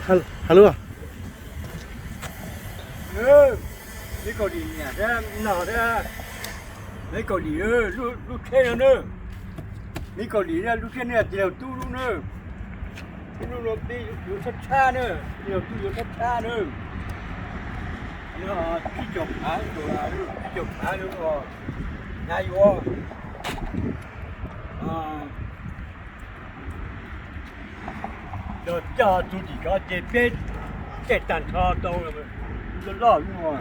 Hello. Meb Kaus Lim niam thiab no thiab, Meb Kaus Lim, lub tsheb no na, Meb Kaus Lim lub tsheb no yog tis laug tub lub na, lub no peb yuav tshab tshab na, tis laug tub yuav tshab tshab na. Tsib caug phav, tsib caug phav, hnyav yuav. Los coj txug tim ko ces peb caij tag nrho tau loj loj lub no.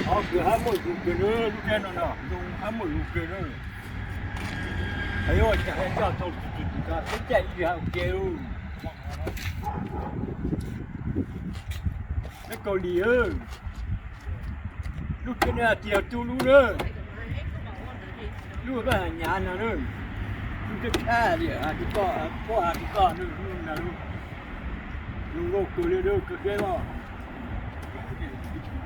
Qhov kws hab muaj zoo kawg na, lub tsheb no no zoo hab muaj zoo kawg na. Hais yuav ua cas coj tau txug tim ko peb caij ib hab ua ke lub. Meb Kaus Lim, lub tsheb no tis laug tub lub na, lub koj hnyav no na, lub tshab tshab li, koj, koj has tsis tau na, lub no zoo nkauj kawg li, kawg deb os.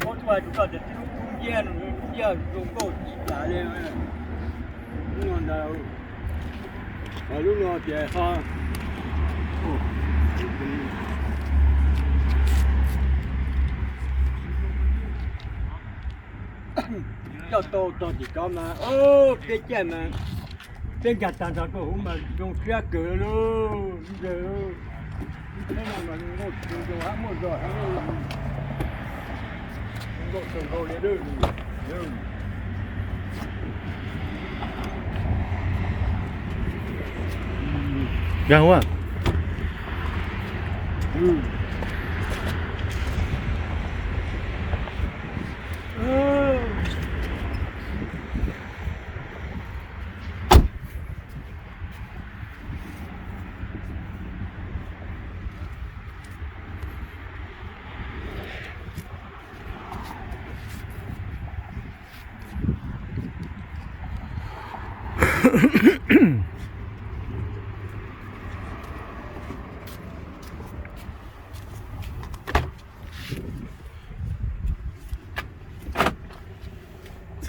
Muab tuaj hais rau koj tias tib lub kub nciab no, nciab zoo nkauj tsis tas li. Lub no ntag, lub no ces ho coj tau txog tim ko mas peb caij mas peb nkag tag nrho rau hauv mas zoo siab kawg li. Lub tsheb no mas zoo nkauj kawg, zoo hab muaj zog hab, zoo nkauj kawg nkaus li. Nkag hauv.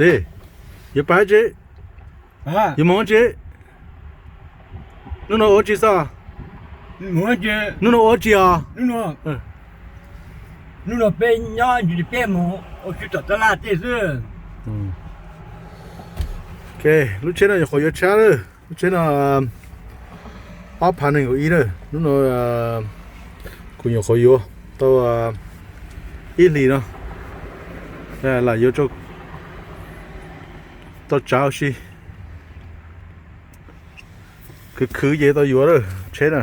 Xib, yuav pab tsi? Yuav mus tsi? Hnub no ua tsi xwb? Hnub no ua tsi os? Hnub no peb nyob peb mus ua si tom tab laj tej xwb. Lub tsheb no nyuam qhuav yuav tshab lawm. Lub tsheb no ob phav nees nkaum ib na. Hnub no kuv nyuam qhuav yuav tau ib hlis no, lam yuav tau tsav ua si. Khwv khwv ces tau yuav lawm tsheb na.